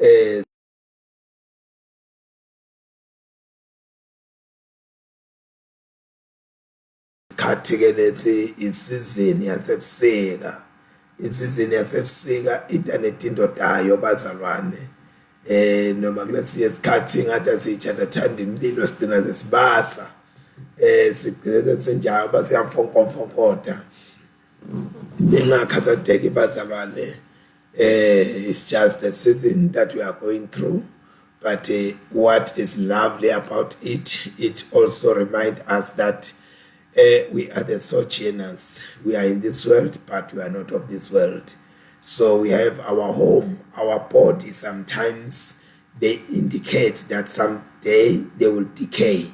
Eh Sikhathi ke lesi isizini yasebusika isizini yasebusika ita netinto tayo bazalwane eh noma kulesinye isikhathi ngathi asiyithanda thanda imililo sigcina sesibasa eh sigcine sesinjalo basiyamfonkomfonkoda ningakhathazeki bazalwane eh it's just a season that we are going through but uh, what is lovely about it it also reminds us that uh, we are the sojourners we are in this world but we are not of this world so we have our home our body sometimes they indicate that someday they will decay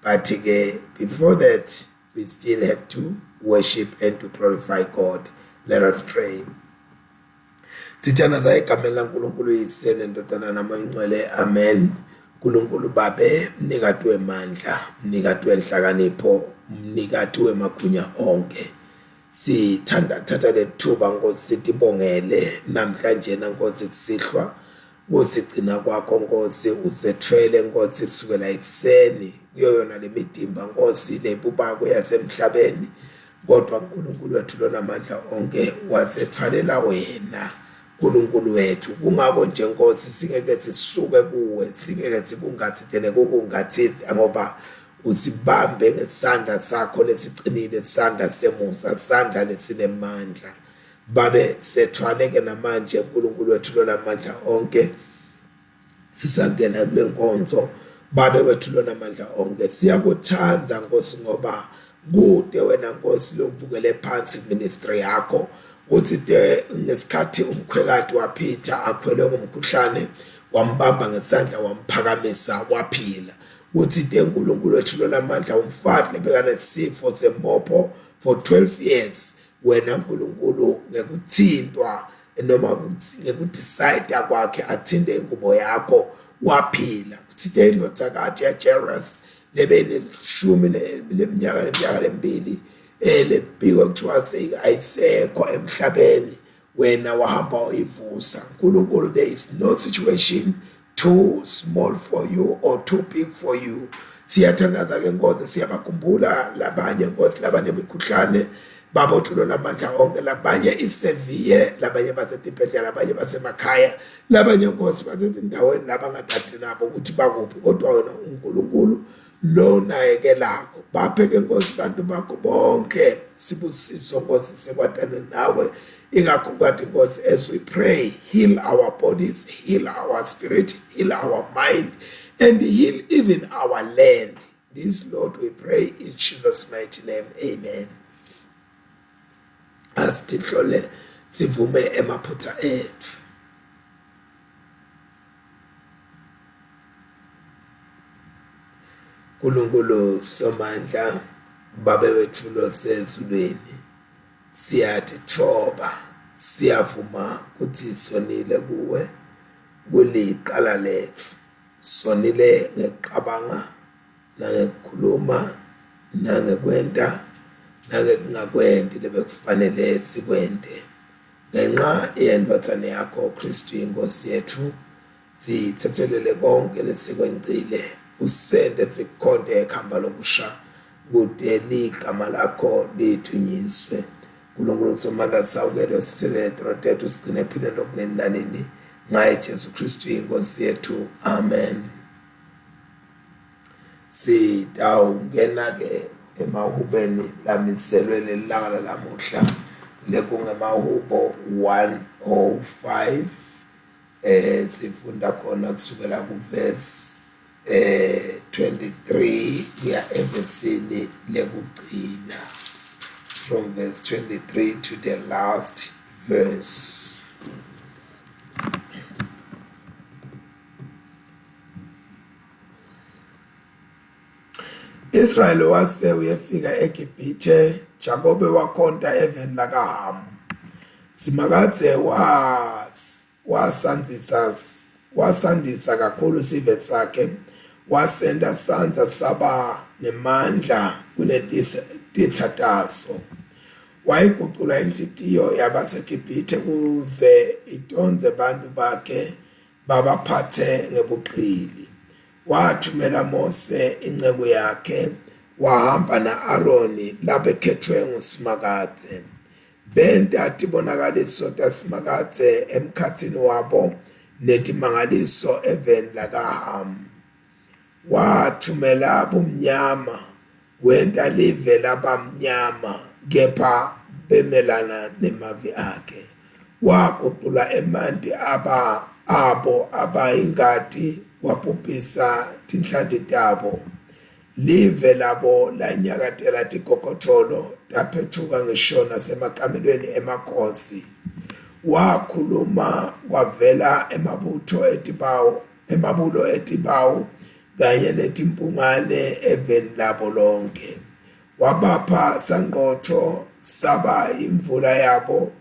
but uh, before that we still have to worship and to glorify God. Let us pray. Sithandaza egameni laNkulunkulu uyise nendodana namoya ingcwele amen. Nkulunkulu babe mnikati wemandla mnikati wenhlakanipho mnikati wemagunya onke sithanda kuthatha lethuba Nkosi sitibongele namhlanje Nkosi kusihlwa Kusigcina kwakho Nkosi usethwele Nkosi kusukela ekuseni kuyo yona le midimba Nkosi lebubako yasemhlabeni kodwa uNkulunkulu wethu lonamandla onke wasethwalela wena uNkulunkulu wethu kungakho nje Nkosi singeke sisuke kuwe singeke sikungathithene kukungathitha ngoba usibambe ngesandla sakho lesiqinile isandla semusa isandla lesinemandla Babe sethwaleke namanje uNkulunkulu wethu lonamandla onke sisangena kule nkonzo babe wethu lonamandla onke siyakuthanda Nkosi ngoba kude wena Nkosi lokubukele phansi ministry yakho uthi de ngesikhathi umkhwekati waPeter akhwelwe ngumkhuhlane wambamba ngesandla wamphakamisa waphila uthi de uNkulunkulu wethu lonamandla umfati lebekanesifo semopho for 12 years wena nkulunkulu ngekuthintwa noma ngekudecide kwakhe athinte ingubo yakho waphila kuthinte indodakazi yaJairus lebe neshumi leminyaka neminyaka lembili eh lebikwa kuthiwa ayisekho emhlabeni wena wahamba uyivusa uNkulunkulu there is no situation too small for you or too big for you siyathandaza ke nkosi siyabakhumbula labanye nkosi labanemikhuhlane babothulo lamandla onke labanye iseviye labanye basetibhedlela labanye basemakhaya labanye nkosi basezindaweni labangathathi nabo ukuthi bakuphi kodwa wena uNkulunkulu lo nayekelako baphe ke nkosi bantu bakho bonke sibusiso nkosi sekwatane nawe ikakhulukazi nkosi as we pray heal our bodies heal our spirit heal our mind and heal even our land this lord we pray in jesus mighty name amen asitihlole sivume emaphutha ethu Nkulunkulu Somandla Babe wethu losezulwini siyatitfoba siyavuma kutsi sonile kuwe kulicala letfu sonile ngekucabanga nangekukhuluma nangekwenta nangekungakwenti lebekufanele sikwente Ngenxa yeNdvodzana yakho Kristu iNkosi yetfu, sitsetselele konke lesikwencile, usente sikukhonte ekhamba lokusha, kute ligama lakho lidvunyiswe. Nkulunkulu Somandla sawukele usitsetselele tono tetfu sigcine ephilweni lokunini nanini. Ngaye Jesu Kristu iNkosi yethu. Amen. Sitawungena-ke emahubeni lamiselwe lelilanga lalamuhla lekungemahubo 105 eh sifunda khona kusukela kuverse eh 23 kuya evesini lekugcina from verse 23 to the last verse Israyeli wase uyefika eGibhithe, Jakobe wakhonta eveni lakaHamu. Simakadze wasandzisa wasandisa kakhulu sive sakhe, wasenta sandza saba nemandla kunetitsa taso. Wayigucula inhlitiyo yabaseGibhithe kuze itondze bantfu bakhe. Babaphatse ngebuqili. Wathumela Mose inceku yakhe, wahamba na-Aroni labekhetfwe nguSimakadze. Benta tibonakaliso taSimakadze emkhatsini wabo netimangaliso eveni lakaHamu. Wathumela bumnyama, wenta live laba mnyama, kepha bemelana nemavi akhe. Wagucula emanti aba abo aba ingati, wabhubhisa tinhlanti tabo. Live labo lanyakatela tigogodvolo taphetfuka ngisho nasemakamelweni emakhosi. Wakhuluma kwavela emabutfo etibawu emabulo etibawu kanye netimphungane eveni labo lonke. Wabapha sangqotho saba imvula yabo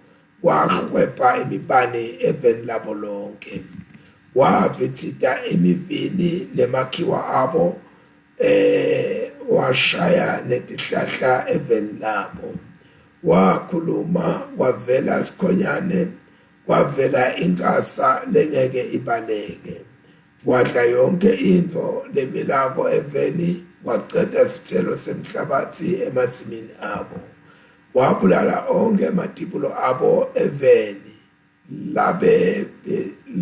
kwahlwebha imibane eveni labo lonke. Wavitsita imivini nemakhiwa abo eh washaya netihlahla eveni labo. Wakhuluma kwavela sikhonyane kwavela inkasa lengeke ibaleke. Wadla yonke intfo lemilako eveni waceda sitselo semhlabatsi emasimini abo. Wabulala onkhe ematibulo abo eveni labe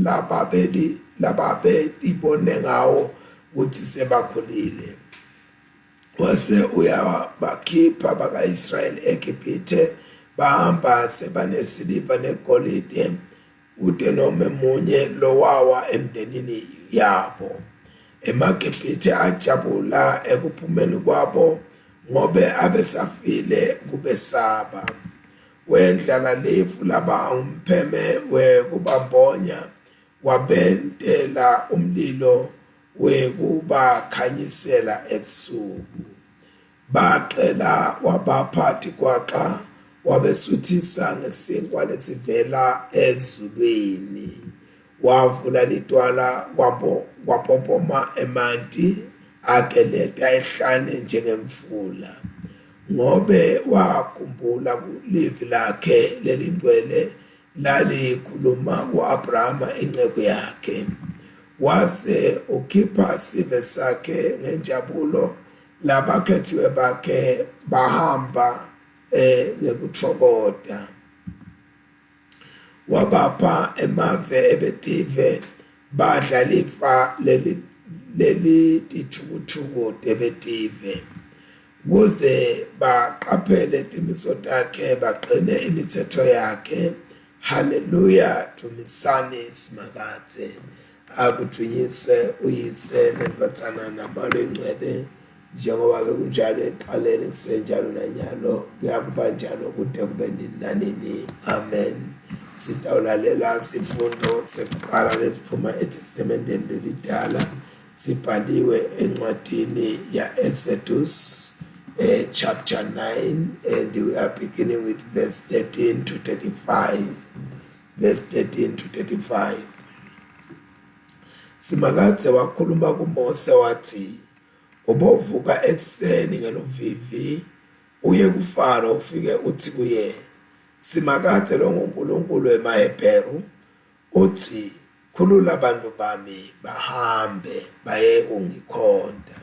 lababeli lababetibone ngawo kutsi sebakhulile. Wase uyabakhipha baka-Israyeli eGibhithe bahamba sebanesiliva negolide kute nome munye lowawa emndenini yabo. EmaGibhithe ajabula ekuphumeni kwabo ngobe abesafile kubesaba. Wendlala lifu laba ngumpheme wekubambonya wabentela umlilo wekubakhanyisela ebusuku. Bacela wabapha tigwaca wabesuthisa ngesinkwa lesivela ezulwini. Wavula litwala kwapopoma emanti ageleta ehlane njengemfula. Ngobe wakhumbula livi lakhe lelingcwele lalikhuluma ku-Abrahama inceku yakhe. Wase ukhipha sive sakhe ngenjabulo labakhethiwe bakhe bahamba eh ngekutfokota. Wabapha emave ebetive badla lifa leli lelitithukuthuku tebetive kuze baqaphele timiso takhe bagcine imithetho yakhe. Haleluya dumisani Simakadze. Akudvunyiswe uyise nendvodzana namoya longcwele njengoba bekunjalo ekuqaleni kusenjalo nanyalo kuyakuba njalo kude kube nini nanini amen sitawulalela sifundo sekuqala lesiphuma etestamenteni lelidala sibhaliwe encwadini ya-Exodus eh, chapter 9 and we are beginning with verse 13 to 35 verse 13 to 35 Simakadze wakhuluma kuMose wathi ubovuka ekuseni ngeluvivi uye kuFaro ufike uthi kuye Simakadze longuNkulunkulu wemaHebheru uthi khulula abantu bami bahambe baye kungikhonta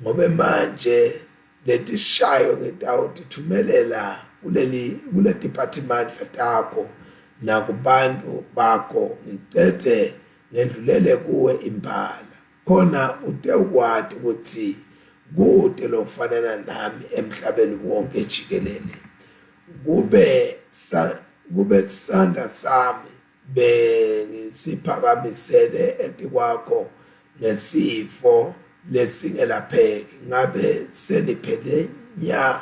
ngobe manje letishayo ngitawutitfumelela kuleli kuletiphathimandla takho nakubantu bakho ngicedze ngendlulele kuwe imbala khona utewukwati kutsi kute lofanana nami emhlabeni wonke jikelele kube sa kube sandla sami bengisiphakamisele etikwakho ngesifo lesingelapheki ngabe seniphele nya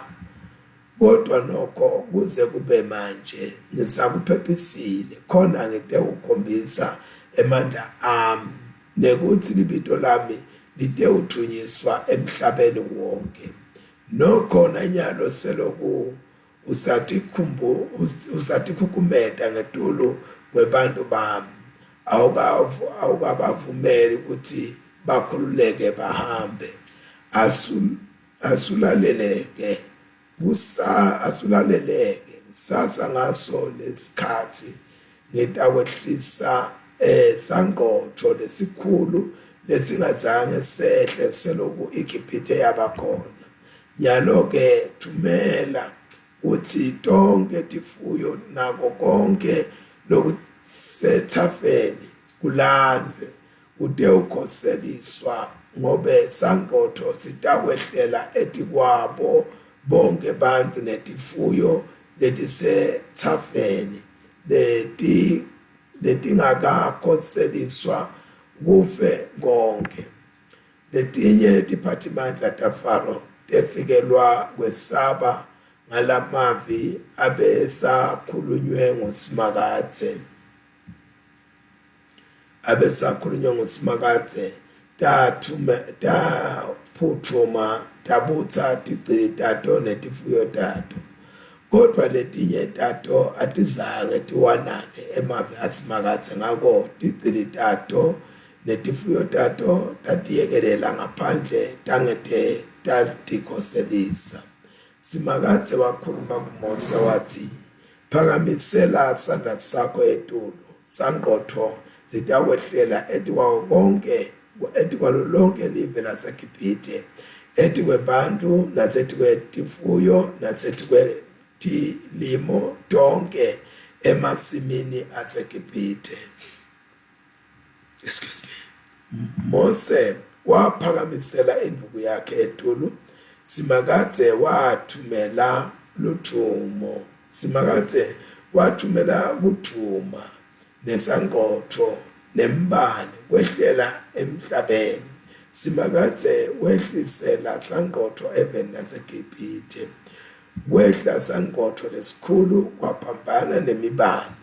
kodwa nokho kuze kube manje ngisakuphephisile khona ngitewukhombisa emandla ami nekutsi libito lami litewudvunyiswa emhlabeni wonke nokho nanyalo seloku usatikhukhumeta ngetulu kwebantu bami awukabavumeli ukuthi bakhululeke bahambe asulaleleke kusa asulaleleke kusasa ngaso lesikhathi ngitakwehlisa eh sangqotho lesikhulu lesingazange sehle seloku iGibhithe yabakhona. Nyalo ke thumela kutsi tonkhe tifuyo nako konkhe lokusethafeni kulandvwe kutewukhoseliswa ngobe sangqotho sitakwehlela etikwabo bonkhe bantfu netifuyo letisethafeni leti letingakakhoseliswa kufe konkhe. Letinye tiphatsimandla taFaro tefikelwa kwesaba ngalamavi abesakhulunywe nguSimakadze. Abesakhulunywe nguSimakadze tathume taphutfuma tabutsa tigcili tato netifuyo tato. Kodvwa letinye tato atizange tiwanake emavi aSimakadze ngako tigcili tato netifuyo tato tatiyekelela ngaphandle tangete tatikhoselisa. Simakadze wakhuluma kuMose watsi, Phakamisela sandla sakho etulu, sangqotfo sitakwehlela etikwako konke etikwalo lonke live laseGibhithe, etikwebantfu nasetikwetifuyo nasetikwetilimo tonkhe emasimini aseGibhithe. Excuse me. Mose waphakamisela induku yakhe etulu Simakadze wathumela ludvumo Simakadze wathumela kudvuma nesanqotho nembane kwehlela emhlabeni Simakadze wehlisela sanqotho eveni laseGibhithe kwehla sanqotho lesikhulu kwaphambana nemibane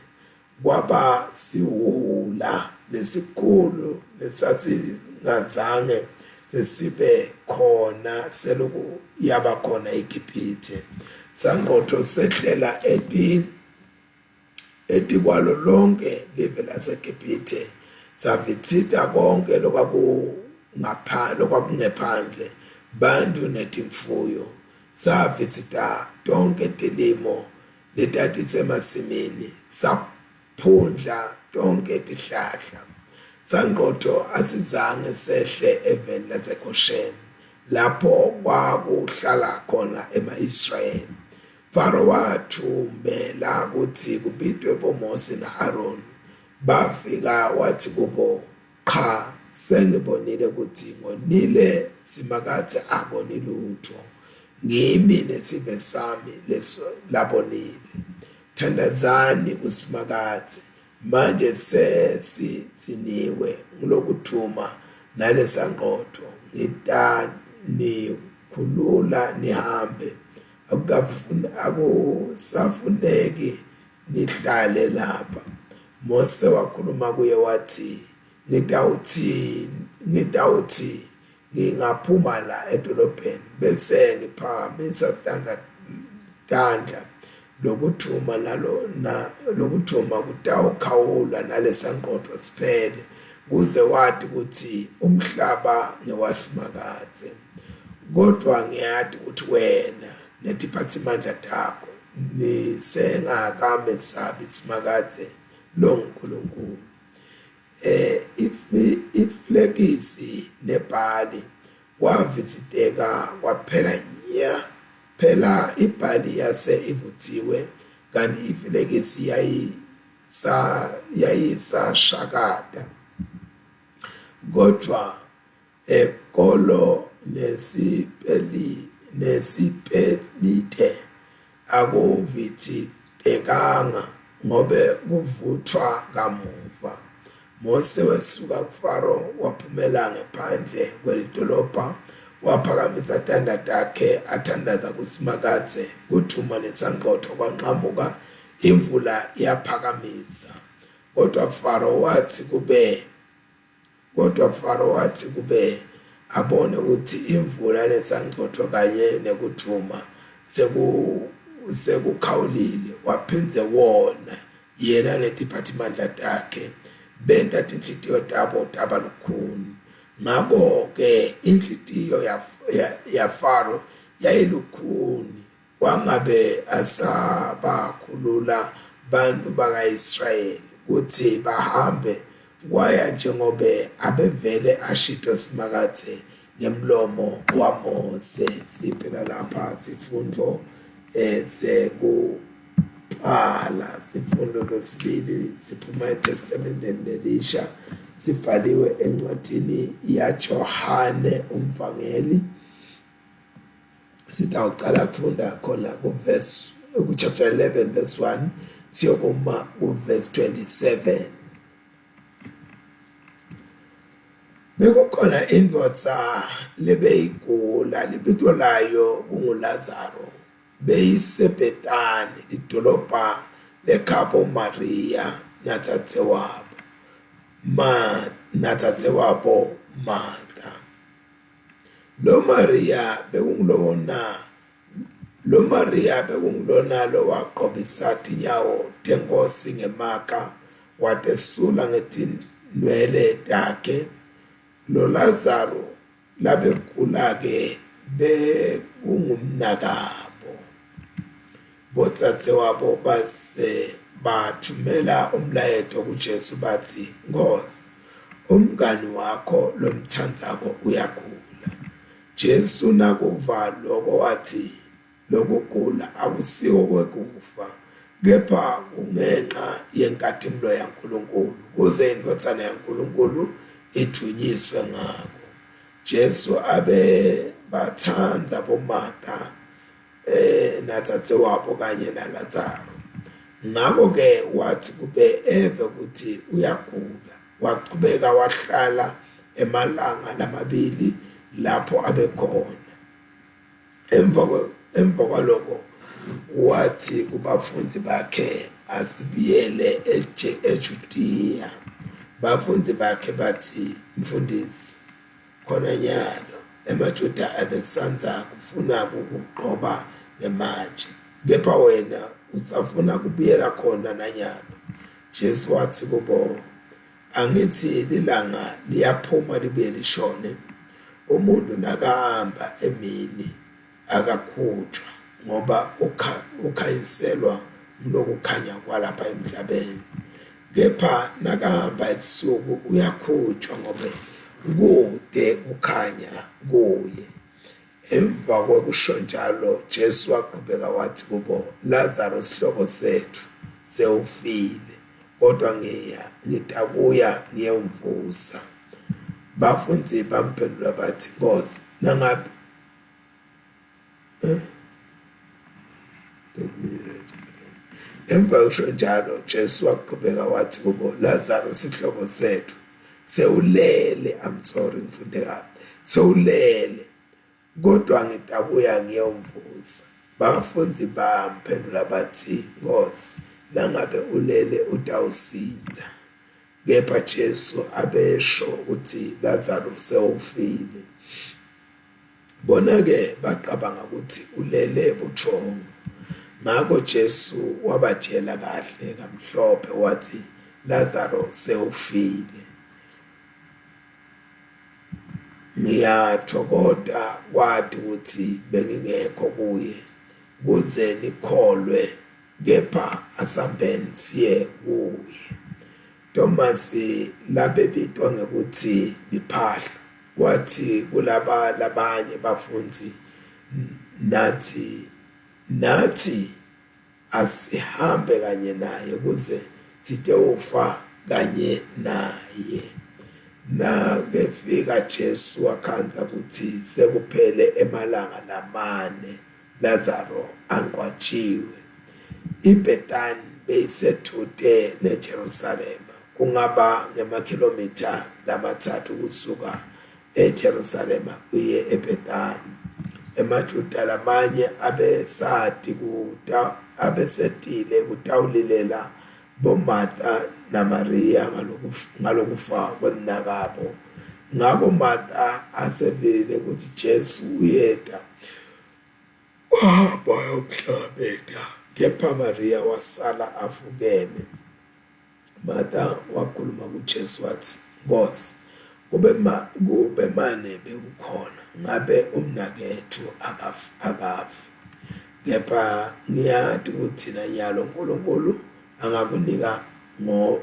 Kwaba siwula lesikhulu lesasingazange sesibe khona seloku yaba khona iGibhithe. Sangqotho sehlela eti etikwalo lonke live laseGibhithe savitsita konke lokwakungapha lokwakungephandle bantfu netimfuyo savitsita tonkhe tilimo letatisemasimini saphundla tonkhe tihlahla. Sangqotho asizange sehle eveni laseGosheni lapho kwakuhlala khona ema-Israyeli. Faro wathumela kutsi kubitwe boMosi na-Aroni. Bafika watsi kubo, Qha, sengibonile kutsi ngonile Simakadze akoni lutfo. Ngimi nesive sami leso labonile. Thandazani kuSimakadze. Manje sesidziniwe ngulokudvuma nalesanqotho. Ngitanikhulula nihambe. Akusafuneki nihlale lapha. Mose wakhuluma kuye watsi, Ngitawutsi ngitawutsi ngingaphuma la edolobheni bese ngiphakamisa tandla tandla lokudvuma nalo na lokudvuma kutawukhawula nalesanqotho siphele kuze wati kutsi umhlaba ngewaSimakadze. Kodvwa ngiyati kutsi wena netiphatsimandla takho nisengakamesabi Simakadze longuNkulunkulu. Eh iflekisi nebhali kwavitsiteka kwaphela nya phela ibhali yase ivuthiwe kanti iflekisi yayisa yayisashakada kodvwa Ekolo nesipeli nesipelite akuvithitekanga ngobe kuvutfwa kamuva. Mose wesuka kuFaro waphumela ngephandle kwelidolobha waphakamisa tandla takhe athandaza kuSimakadze kudvuma nesangcotfo kwanqamuka imvula yaphakamisa. Kodwa Faro watsi kube Kodwa Faro watsi kube abone kutsi imvula nesangcotfo kanye nekudvuma sekukhawulile, waphindze wona yena netiphatsimandla takhe benta tinhlitiyo tabo taba lukhuni. Ngako-ke inhlitiyo yaFaro yayilukhuni, Wangabe asabakhulula bantfu baka-Israyeli kutsi bahambe. Kwaya njengobe abevele ashito Simakadze ngemlomo waMose. Siphela lapha sifundvo eh sekuqala sifundo sesibili siphuma eTestamenteni lelisha sibhaliwe encwadini yaJohane umvangeli. Sitawucala kufunda khona kuverse ku-chapter 11 verse 1 siyokuma kuverse 27. Bekukhona indvodza lebeyigula libito layo kunguLazaro, beyiseBhetani, lidolobha lekhabo Mariya nadzadzewabo, ma nadzadzewabo Mata. Lo Mariya bekungulona Lo Mariya bekungulona lowagcobisa tinyawo teNkhosi ngemakha watesula ngetinwele takhe. Lo Lazaro labegula-ke bekungumnakabo. Bodzadzewabo base batfumela umlayeto kuJesu batsi, Nkhosi, umngani wakho lomtsandzako uyagula. Jesu nakuva loko watsi, Lokugula akusiko kwekufa, kepha kungenxa yenkhatimulo yaNkulunkulu, kuze iNdvodzana yaNkulunkulu idvunyiswe ngako. Jesu abebatsandza boMata eh nadzadzewabo kanye naLazaro. Ngako-ke watsi kube eve kutsi uyagula, Wachubeka wahlala emalanga lamabili lapho abekhona. Emva emva kwaloko wathi kubafundzi bakhe asibuyele eJudiya. Bafundzi bakhe batsi, Mfundisi, khona nyalo emaJuda abesandza kufuna kukugcoba ngematshe, kepha wena usafuna kubuyela khona nanyalo. Jesu watsi kubo, Angitsi lilanga liyaphuma libuye lishone, umuntu nakahamba emini akakhutjwa ngoba ukhanyiselwa ngulokukhanya kwalapha emhlabeni. Kepha nakahamba ebusuku uyakhutjwa ngobe kute kukhanya kuye. Emva kwekusho njalo, Jesu waqhubeka watsi kubo, Lazaro sihlobo setfu sewufile, kodwa ngiya ngitakuya ngiyewumvusa. Bafundzi bamphendvula batsi, Nkhosi, nangabe eh? Let me read again. Emva kusho njalo, Jesu waqhubeka wathi kubo, Lazaro sihlobo setfu sewulele, I'm sorry ngifunde kabi, sewulele kodwa ngitakuya ngiyomvusa. Bafundzi bamphendvula batsi, Nkhosi, nangabe ulele utawusindza. Kepha Jesu abesho kutsi Lazaro sewufile. Bona-ke bacabanga kutsi ulele butfongo. Ngako Jesu wabatjela kahle kamhlophe watsi, Lazaro sewufile. Ngiyatfokota kwati kutsi bengingekho kuye kuze nikholwe, kepha asambeni siye kuye. Tomasi labebitwa ngekutsi liphahla watsi kulaba labanye bafundzi natsi natsi asihambe kanye naye kuze sitewufa kanye naye. Nakefika Jesu wakhandza kutsi sekuphele emalanga lamane Lazaro angcwatshiwe. IBhetani beyisedvute neJerusalema, kungaba ngemakhilomitha lamatsatfu kusuka eJerusalema uye eBhetani. EmaJuda lamanye abesati kuta abesetile kutawulilela boMartha naMariya ngalokufa kwemnakabo. Ngako Martha asevile kutsi Jesu uyeta, wahamba wayomhlangabeta, kepha Mariya wasala afukeme. Martha wakhuluma kuJesu watsi, Nkosi, kube ma kube mane bekukhona ngabe umnaketfu akafi. Kepha ngiyati kutsi nanyalo uNkulunkulu angakunika ngo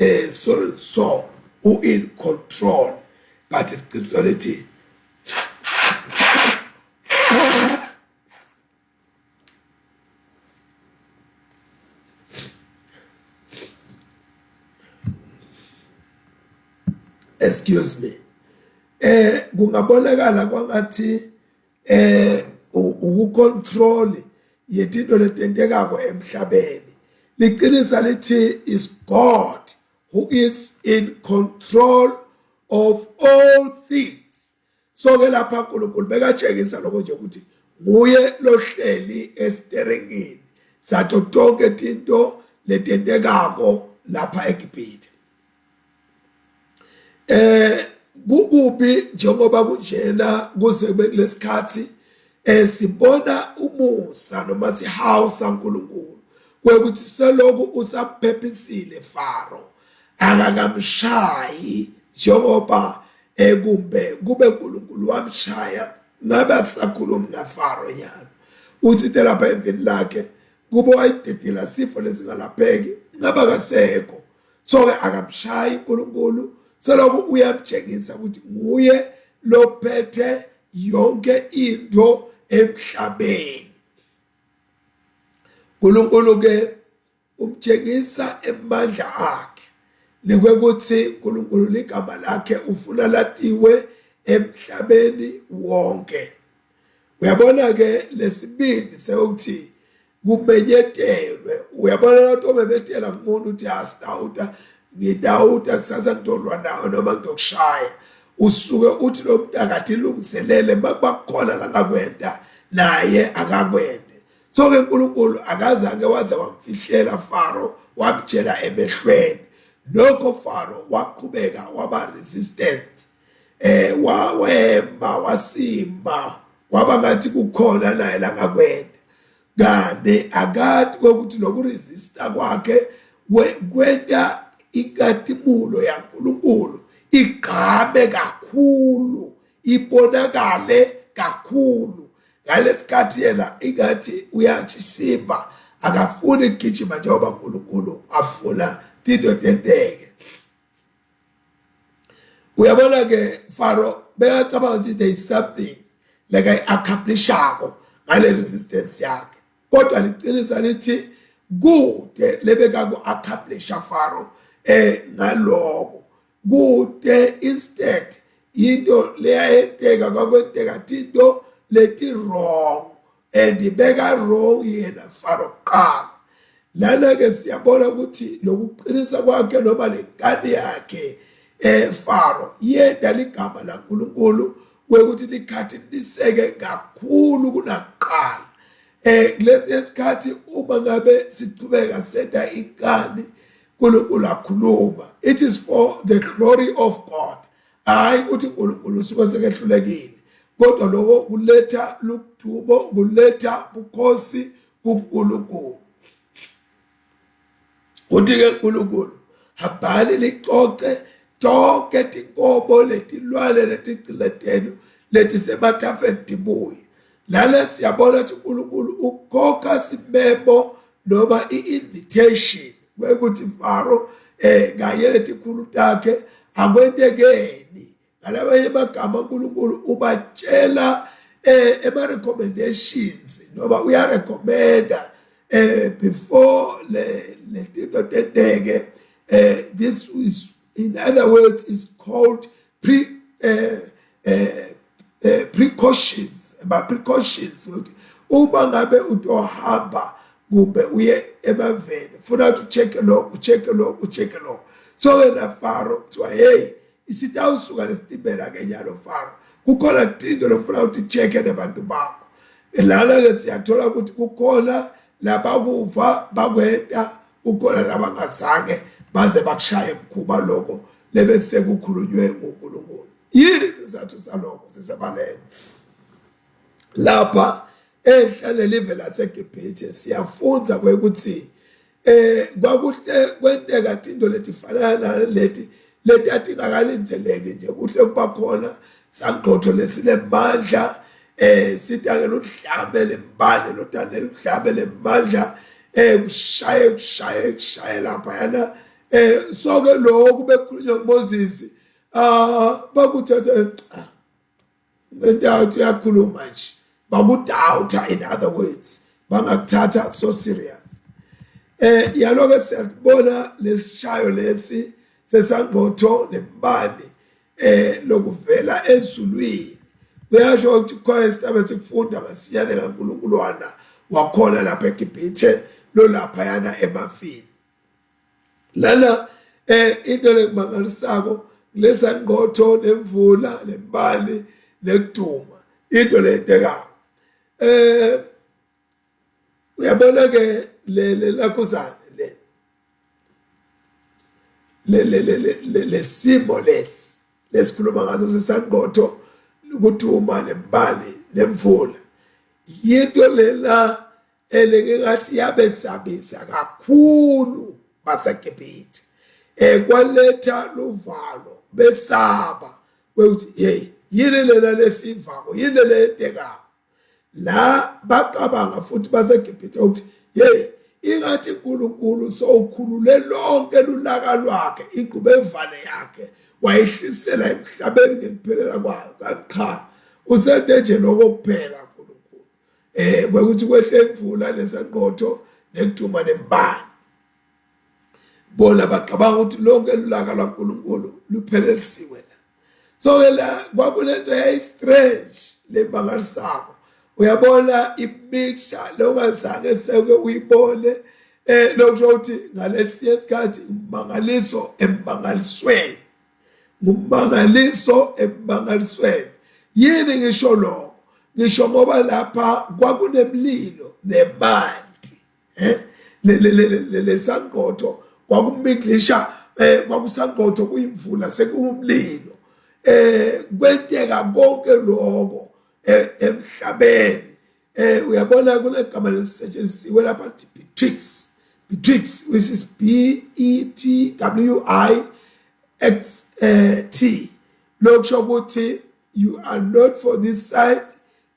eh so so u in control but iqiniso lithi excuse me eh kungabonakala kwangathi eh ukucontrol yetinto letentekako emhlabeni liqinisa lithi is God who is in control of all things so ke lapha uNkulunkulu bekatshengisa lokho nje ukuthi nguye lohleli esiteringini sato tonke tinto letentekako lapha eGibhithe eh kukubi njengoba kunjena kuze kube kulesikhathi eh sibona umusa noma sihawu saNkulunkulu kwekuthi seloku usamphephisile Faro akakamshayi njengoba ekumbe kube uNkulunkulu wamshaya ngabe asakhulumi ngaFaro nyalo uthi lapha evini lakhe kube wayidedela sifo lesingalapheki ngabe akasekho so ke akamshayi uNkulunkulu selokhu uyamtshengisa ukuthi nguye lophethe yonke into emhlabeni uNkulunkulu ke umtshengisa emandla akhe nekwekuthi uNkulunkulu ligama lakhe ufuna latiwe emhlabeni wonke uyabona ke lesibindi sekuthi kumenyetelwe uyabona lento omemetela kumuntu uthi asitawuta ngitawuta kusasa ngidolwa nawe noma ngizokushaya usuke uthi lo muntu akathi ilungiselele makubakhona langakwenta naye akakwente so ke uNkulunkulu akazange waze wamfihlela Faro wamtshela emehlweni lokho Faro waqhubeka waba resistant eh wawema wasima kwaba ngathi kukhona naye langakwenta kani akati kokuthi lokuresista kwakhe kwenta inkatimulo yaNkulunkulu igqame kakhulu ibonakale kakhulu ngalesikhathi yena ingathi uyathisiba akafuni kugijima njengoba uNkulunkulu afuna tinto tenteke uyabona ke Faro bekacabanga ukuthi there is something like ayi-accomplishako ngale resistance yakhe kodwa liqinisa lithi kude lebekaku-accomplisha Faro eh ngaloko kude instead into leyayenteka kwakwenteka tinto leti wrong and ibeka wrong yena Faro kuqala lana ke siyabona ukuthi lokuqinisa kwakhe noma lenkani yakhe eh Faro yenda ligama laNkuluNkulu kwekuthi likhathi liseke kakhulu kunakuqala eh kulesi sikhathi uma ngabe sichubeka senta inkani uNkulunkulu akhuluma it is for the glory of God hayi ukuthi uNkulunkulu usuke sekehlulekile kodwa lokho kuletha ludumo kuletha bukhosi kuNkulunkulu uthi ke uNkulunkulu habhani licoce tonke tinkomo letilwane letigciletenu letisemathafeni tibuye lana siyabona ukuthi uNkulunkulu ukhokha simemo noma i-invitation kwekuthi Faro eh kanye letikhulu takhe akwentekeni ngalabanye amagama uNkulunkulu ubatshela eh ema recommendations noma uyarecommenda eh before le letinto tenteke eh this is in other words is called pre eh eh, eh precautions ama precautions ukuthi uma ngabe utohamba kumbe uye emaveni funa ukuthi ucheck lo ucheck lo ucheck lo so wena Faro kuthiwa hey isitawusuka lesitimela ke nyalo Faro kukhona tinto lofuna ukuthi check nabantu bakho lana ke siyathola ukuthi kukhona labakuva bakwenta kukhona labangazange baze bakushaye mkhuba lokho lebese kukhulunywe nguNkulunkulu yini isizathu salokho sisebaleni lapha enhla lelive laseGibhithe siyafunza kwekuthi eh kwakuhle kwenteka tinto letifana naleti letatingakalindzeleki nje kuhle kuba khona sangqotho lesinemandla eh sitake ludlame lembane lotane ludlame lemandla eh kushaye kushaye kushaye lapha yana Eh so ke lokhu bekukhulunywa kuMoses ah bakuthatha into uyakhuluma nje bakudoubta in other words bangakuthatha so serious eh yaloke siyabona lesishayo lesi sesangqotho nembani eh lokuvela ezulwini kuyasho ukuthi khona isitaba sikufunda masinyane kaNkulunkulu wana wakhona lapha eGibhithe lo lapha yana emafini lana eh into lekumangalisako lesa ngqotho nemvula nembali nekuduma into lentekayo eh uyabona ke le le lakuzane le le le le lesimo lesi lesikhuluma ngaso sesangqotho ukuduma nembali nemvula yinto lela elengingathi yabesabisa kakhulu baseGibhithe eh kwaletha luvalo besaba ukuthi hey yini lena lesivako yini le yentekayo la bacabanga futhi baseGibhithe ukuthi hey ingathi uNkulunkulu sowukhulule lonke lulaka lwakhe ingqubevane yakhe wayehlisela emhlabeni ngekuphelela kwayo kanti cha usente nje lokho kuphela uNkulunkulu eh kwekuthi kwehle imvula lesanqotho nekuduma nembani bona bacabanga ukuthi lonke lulaka lwaNkulunkulu luphelelisiwe la so ke la kwakunento yayi-strange lemangalisako uyabona i-mixture longazange seke uyibone eh lokusho ukuthi ngalesiye sikhathi umangaliso emangalisweni ngumangaliso emangalisweni yini ngisho lokho ngisho ngoba lapha kwakunemlilo nemanti eh lesangqotho kwakuminglisha eh kwakusangqotho kuyimvula sekuwumlilo eh kwenteka konke lokho eh, emhlabeni eh uyabona kunegama lesisetshenzisiwe lapha lithi betwixt betwixt which is B E T W I X eh, T lokusho ukuthi you are not for this side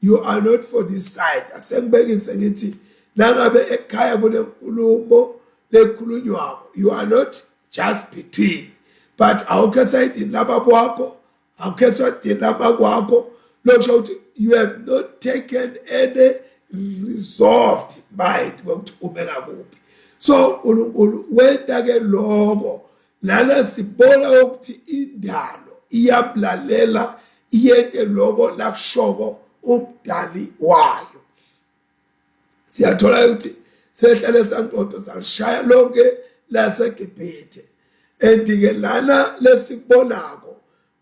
you are not for this side asengibekise ngithi nangabe ekhaya kunenkulumo lekhulunywako you are not just between but awukho esayidini lababa wakho awukho esayidini lamakwakho lokusho ukuthi you have not taken any resolved mind ngokuthi ume ngakuphi so uNkulunkulu wenta ke lokho lana sibona ukuthi indalo iyamlalela iyente lokho lakushoko umdali wayo siyathola ukuthi sehlale sanqodo salishaya lonke laseGibhithe and-ke lana lesikubonako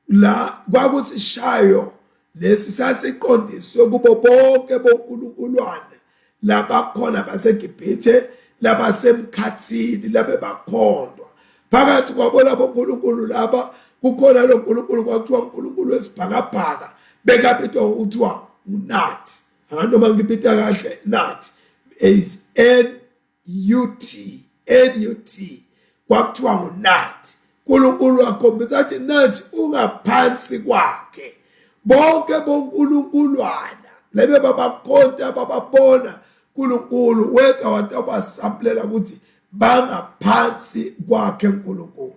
la kwakusishayo lesi sasiqondiswe kubo bonke boNkulunkulwana labakhona baseGibhithe labasemkhathini labebakhondwa phakathi kwabo labo nkulunkulu laba kukhona lo nkulunkulu kwakuthiwa unkulunkulu wesibhakabhaka bekabitwa ngokuthiwa ngunathi anganoma ngibita kahle nathi is N U T N U T kwakuthiwa ngunathi uNkulunkulu wakhombisa athi nathi ungaphansi kwakhe bonke bonkulunkulwana lebe babakhonta bababona uNkulunkulu weda watabasampulela ukuthi bangaphansi kwakhe uNkulunkulu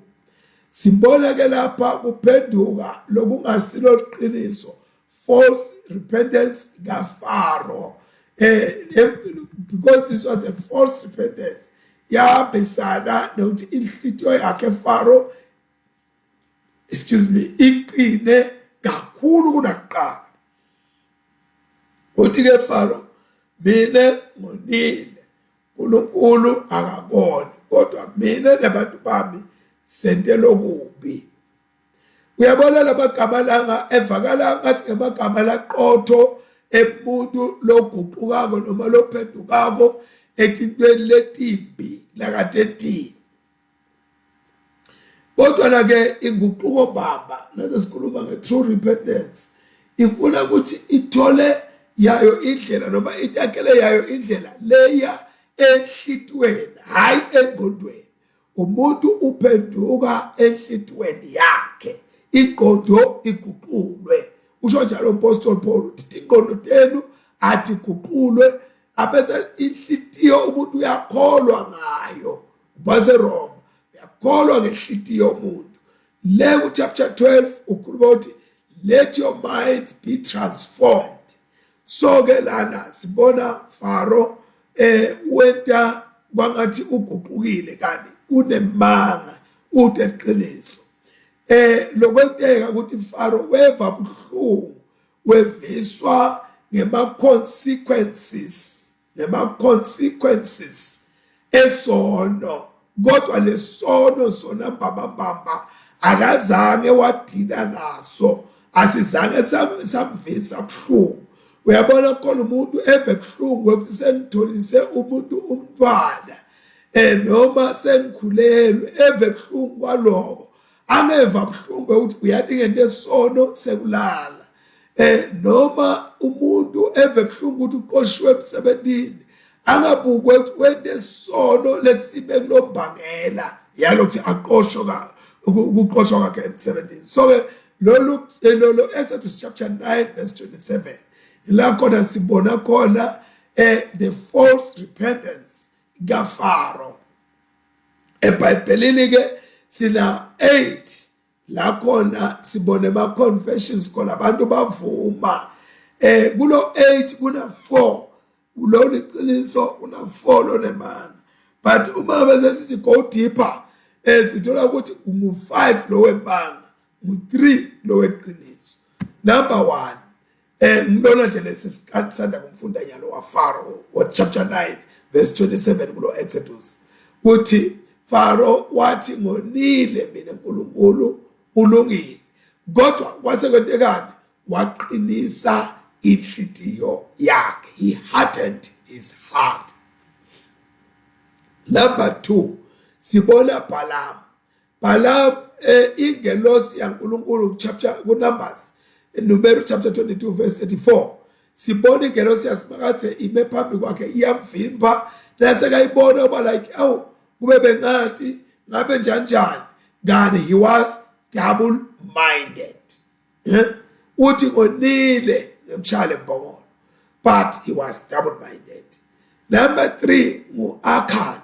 simbona ke lapha kuphenduka lokungasilo iqiniso false repentance kaFaro eh because this was a false repentance yahambisana nokuthi inhlitiyo yakhe Faro excuse me iqine kakhulu kunakuqala uthi ke Faro mina ngonile uNkulunkulu akakoni kodwa mina nabantu bami sente lokubi uyabona lamagama langa evakala ngathi ngamagama laqotho emuntu loguqukako noma lophendukako etintweni letimbi lakatetini kodwa la ke inguquko baba lase sikhuluma nge-true repentance ifuna ukuthi ithole yayo indlela noma itakele yayo indlela leya enhlitweni hhayi engqondweni umuntu uphenduka enhlitweni yakhe ingqondo iguqulwe usho njalo umpostoli Paul uthi ingqondo tenu athi guqulwe abese inhlitiyo umuntu uyakholwa ngayo baseRoma Uyakholwa ngenhlitiyo yomuntu. Le ku chapter 12 ukhuluma ukuthi let your minds be transformed. So ke lana sibona Faro eh wenta kwangathi uguqukile kanti unemanga ude iqiniso. Eh lokwenteka ukuthi Faro weva buhlungu weviswa ngema consequences ngema consequences esono kodwa lesono sona mbambambamba akazange wadina naso asizange samvisa buhlungu uyabona khona umuntu eve buhlungu ukuthi sengitholise umuntu umntwana eh noma sengikhulelwe eve buhlungu kwaloko angeva buhlungu ukuthi uyathi ngento esono sekulala eh noma umuntu eve buhlungu ukuthi uqoshiwe emsebenzini angabukwe ukuthi wente isono lesibe kulombangela yalokuthi aqoshwe ka ukuqoshwa kwakhe emsebenzini so ke lolu eh, lolu Exodus chapter 9 verse 27 la khona sibona khona eh the false repentance kaFaro eBhayibhelini ke sina 8 la khona sibone ama confessions khona abantu bavuma eh kulo 8 kuna 4 lo liqiniso kuna 4 lonemanga but uma bese sithi go deeper eh sithola ukuthi ungu 5 lo wemanga ngu 3 lo weqiniso number 1 Eh ngilona nje lesi sikhathi sanda kumfunda nyalo waFaro wa chapter 9 verse 27 kulo Exodus kuthi Faro wathi ngonile mina uNkulunkulu ulungile kodwa kwase kwentekani waqinisa inhliziyo yakhe he hardened his heart number 2 sibona Balaam Balaam eh, ingelosi yaNkulunkulu chapter kuNumbers Numeri chapter 22 verse 34 sibona ingelosi yasimakathe ime phambi kwakhe iyamvimba nase kayibona uba like awu kube bengathi ngabe njani njani kanti he was double minded eh uthi ngonile ngemshaya lembongolo but he was double minded number 3 ngu-Achan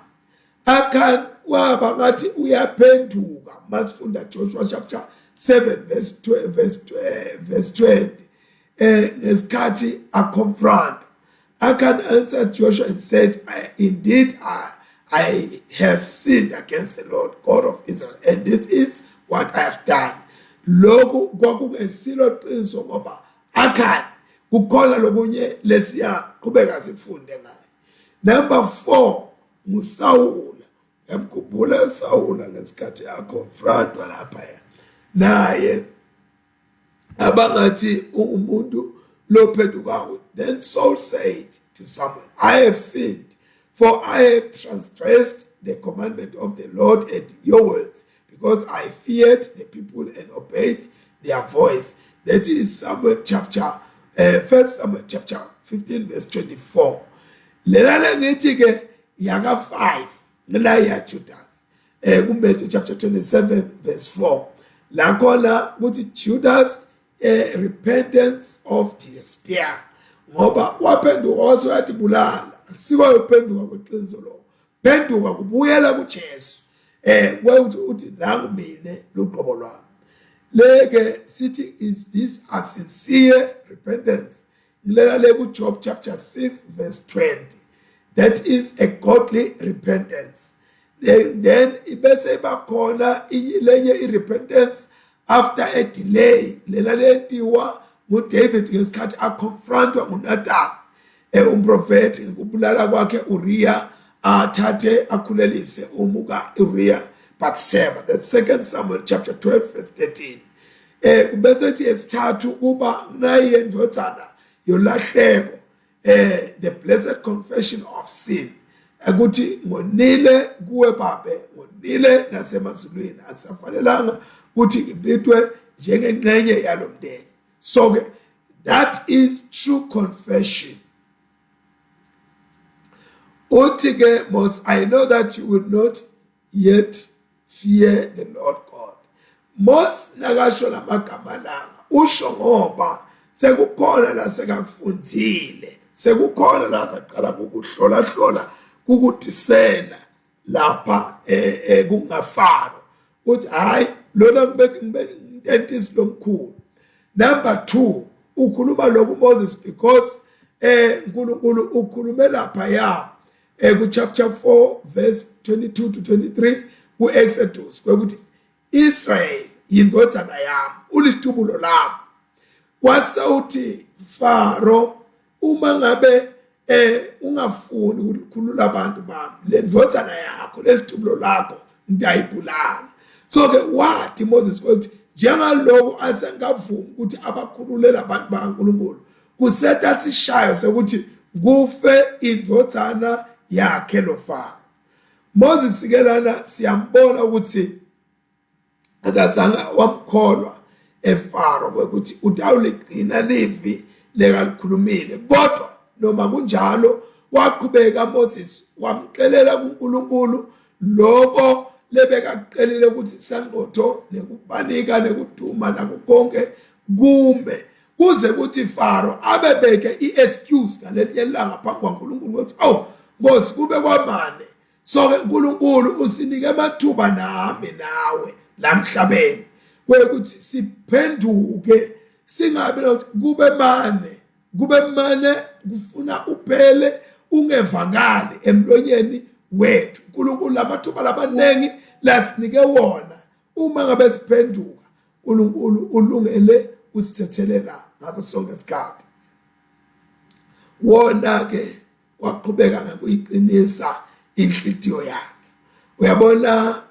Achan waba ngathi uyaphenduka masifunda Joshua chapter 7 verse 12 verse 12 verse 20 eh ngesikhathi aconfront Achan answered Joshua and said I, indeed I, I have sinned against the Lord God of Israel and this is what I have done lokhu kwakungesilo qiniso ngoba Achan kukhona lokunye lesiyaqhubeka sifunde ngayo number 4 nguSawula yamkhumbula uSawula ngesikhathi aconfrontwa lapha naye abangathi umuntu lophendukako then Saul said to Samuel I have sinned for I have transgressed the commandment of the Lord and your words because I feared the people and obeyed their voice that is Samuel chapter uh, first Samuel chapter 15 verse 24 lena lengithi ke yaka 5 la ya Judas eh kuMatthew chapter 27 verse 4 la khona kuthi Judas eh repentance of despair ngoba waphenduka waze uyathi bulala asikho yophenduka kweqiniso lokho phenduka kubuyela kuJesu eh kwekuthi uthi nangu mina luqobo lwami leke sithi is this a sincere repentance ngilela le ku Job chapter 6 verse 20 that is a godly repentance then, then ibese iba khona lenye i-repentance after a delay lela lentiwa nguDavid ngesikhathi aconfrontwa nguNathan eh umprofeti ngokubulala kwakhe Uriya athathe akhulelise umuka Uriya Bathsheba that's second Samuel chapter 12 verse 13 eh kubese ethi esithathu kuba naye ndodana yolahleko eh the blessed confession of sin ukuthi ngonile kuwe babe ngonile nasemazulwini akusafanelanga ukuthi ngibitwe njengengxenye yalomndeni so ke that is true confession uthi ke mos i know that you will not yet fear the Lord God Mose nakasho lamagama langa usho ngoba sekukhona la sekakufundzile sekukhona la saqala ukuhlola hlola kukudisena lapha eh, eh kungafaro uthi hayi lona ngibeke ngibententisi lomkhulu. Number 2, ukhuluma lokhu Moses because uNkulunkulu ukhulume lapha ya ku chapter 4 verse 22 to 23 ku Exodus kwekuthi Israel yindodana yami, ulitubulo lami. Kwase uthi Faro, uma ngabe ungafuni ukukhulula abantu bami, le ndvodzana yakho, lelitubulo lakho, ngiyayibulala. So ke wathi Moses ukuthi njengaloko asengavumi ukuthi abakhulule labantu bakaNkulunkulu, kuseta sishayo sekuthi kufe indvodzana yakhe lo Faro. Moses ke lana siyambona ukuthi akazange wamkholwa eFaro ukuthi utawuligcina livi lekalikhulumile, kodwa noma kunjalo waqhubeka Moses wamxelela kuNkulunkulu lokho lebekakuqelile ukuthi sangqotho nekubanika nekuduma nako konke kume kuze kuthi Faro abebeke iexcuse ngalelinye ilanga phambi kwaNkulunkulu ukuthi awu Nkosi, kube kwamane. So ke uNkulunkulu usinike amathuba nami nawe lamhlabeni kwekuthi siphenduke, singabi nokuthi kube mane kube mane kufuna uphele ungevakali emlonyeni wethu. uNkulunkulu lamathuba labaningi lasinike wona, uma ngabe siphenduka uNkulunkulu ulungele usithethelela ngaso sonke isikhathi. Wona ke waqhubeka ngokuyiqinisa inhlitiyo yakhe. Uyabona,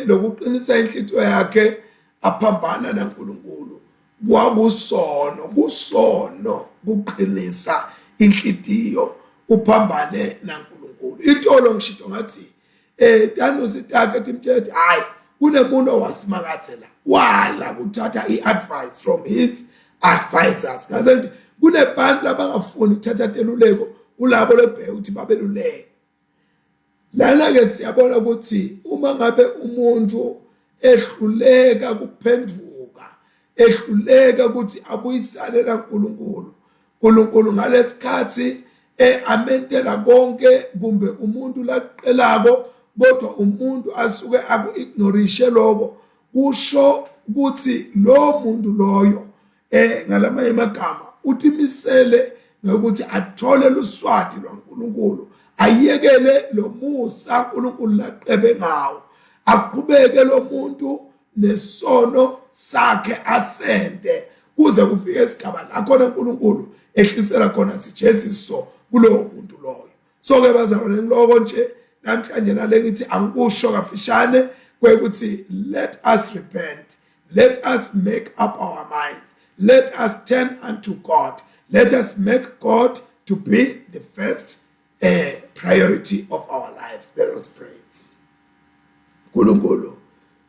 lokuqinisa inhlitiyo yakhe aphambana naNkulunkulu kwakusono, kusono kuqinisa inhlitiyo uphambane naNkulunkulu. Itolo ngishito ngathi tanusi takhe timtshela hayi kunemuntu owasimakathe la, wala kuthatha i-advice from his advisors. Ngase ngithi kunebantu labangafuni ukuthatha teluleko kulabo lebheke ukuthi babeluleke. Lana ke siyabona ukuthi uma ngabe umuntu ehluleka kuphenduka, ehluleka ukuthi abuyisane naNkulunkulu, uNkulunkulu ngalesikhathi amentela konke kumbe umuntu laqelako, kodwa umuntu asuke aku-ignorishe lokho, kusho ukuthi lo muntu loyo ngalamanye amagama utimisele ngokuthi athole luswati lwaNkulunkulu, ayekele lo musa uNkulunkulu laqebe ngawo, aqhubeke lo muntu nesono sakhe asente kuze kufike esigaba la khona uNkulunkulu ehlisela khona sijeziso kulowo muntu loyo. So ke bazalwane, ngiloko nje namhlanje nale ngithi angikusho kafishane kwekuthi let us repent, let us make up our minds, let us turn unto God, let us make God to be the first priority of our lives. Let us pray. uNkulunkulu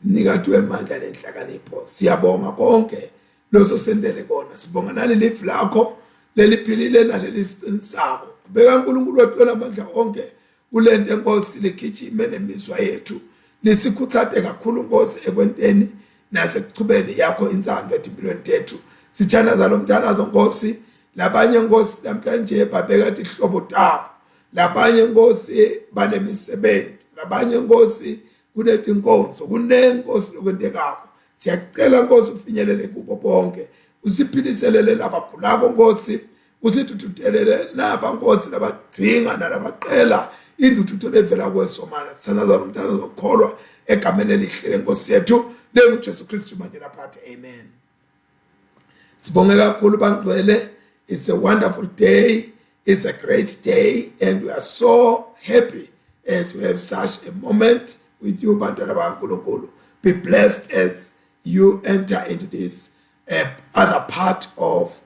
mnikati wemandla nenhlakanipho, siyabonga konke loso sendele kona, sibonga naleli live lakho leliphilile naleli siqinisako. Beka uNkulunkulu wethu amandla onke kulento enkosi ligijime nemizwa yethu, lisikhuthate kakhulu Nkosi ekwenteni nasekuchubeni yakho insando etimpilweni tethu. Sithandaza lo mthandazo Nkosi, labanye Nkosi namhlanje babeka tihlobo tabo, labanye Nkosi banemisebenzi, labanye Nkosi kunetinkonzo, kunenkosi lokwentekako. Siyacela Nkosi ufinyelele kubo bonke, usiphiliselele labagulako Nkosi, usithuthuthelele naba Nkosi labadinga nalabaqela induthutho levela kwesomala. Sithandaza lo mthandazo zokukholwa egameni elihle lenkosi yethu lenguJesu Kristu manje naphathe, amen. Sibonge kakhulu bangcwele. It's a wonderful day, it's a great day, and we are so happy to have such a moment with you bantwana bakaNkulunkulu. Be blessed as you enter into this other part of